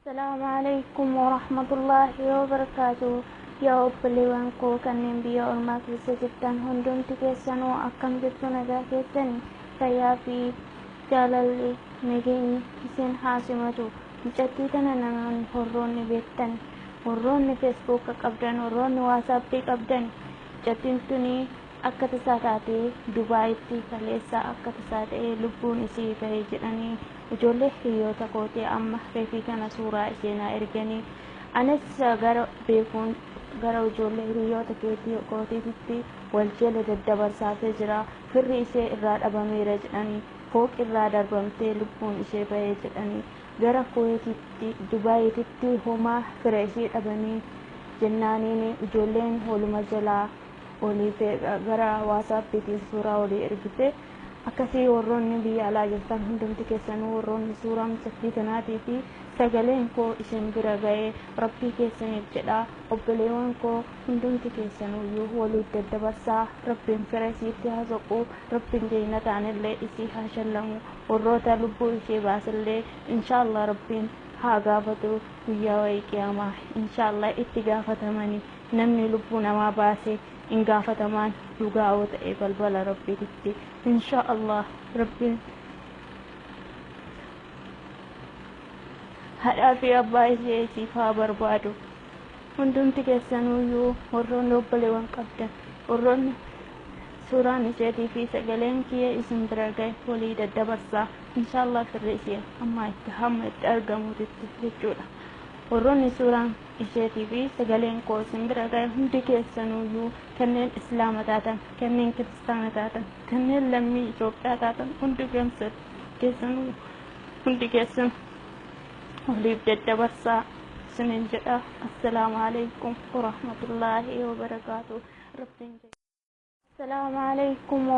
Assalaamu alaikum warahmatullaahi wabarakaatuh. Yaa obboleewwan koo kanneen biyya ormaa keessa jirtan hundumti keessanuu, akkam jirtu? Nagaa keessanii? Fayyaa fi jaalalli nageenyi isin haa simatu. Mucattii tana namoonni warroonni beektan, warroonni Feesbuuka qabdan, warroonni Waasaappii qabdan, mucattiin tuni akka tasaa taatee Dubaayitti kaleessa akka tasaa ta'ee lubbuun isii bahe jedhanii ijoollee hiriyoota kootii amma reefii kana suuraa ishee naa erganii, anis gara beekuun gara ijoollee hiriyoota keetii kootiitti wal jala daddabarsaatee jira. Firri ishee irraa dhabameera jedhanii, fooq irraa darbamtee lubbuun ishee bahee jedhanii, gara Kuweetitti Dubaayitti homaa fira ishee dhabanii jennaaniin ijoolleen waluma jalaa olii gara Waasaappiitiin suuraa olii ergite. Akkasii warroonni biyya alaa jirtan hundumti keessanuu, warroonni suuraa mucattii tanaatii fi sagaleen koo isin bira ga'ee, Rabbii keessaniif jedhaa obboleewwan koo hundumti keessanuyyuu waliif daddabarsaa. Rabbiin fira isiitti haa soqu, Rabbiin jannataanillee isii haa shallamu, warroota lubbuu ishee baasillee inshaallah Rabbiin haa gaafatu guyyaa wayii qiyaamaa. Inshaallah itti gaafatamanii, namni lubbuu namaa baase hin gaafatamaan dhugaa yoo ta'e balbala Rabbiititti. Insha Allah Rabbiin haadhaa fi abbaa ishee isiif haa barbaadu. Hundumti keessanuyyuu warroonni obboleewwan qabdan, warroonni suuraan isheetii fi sagaleen kiyya isin bira ga'e, walii daddabarsaa. Inshaallah firri ishee amma itti hamma itti argamutitti jechuudha. Warroonni suuraan isheetii fi sagaleen koo isin bira ga'e hundi keessanuyyuu, kanneen Islaama taatan, kanneen Kiristaana taatan, kanneen lammii Itoophiyaa taatan, hundi keessanuu, hundi keessan waliif daddabarsaa isinin jedha. Assalaamu alaikum warahmatullaahi wabarakaatu. Rabbiin. Assalaamu alaikum.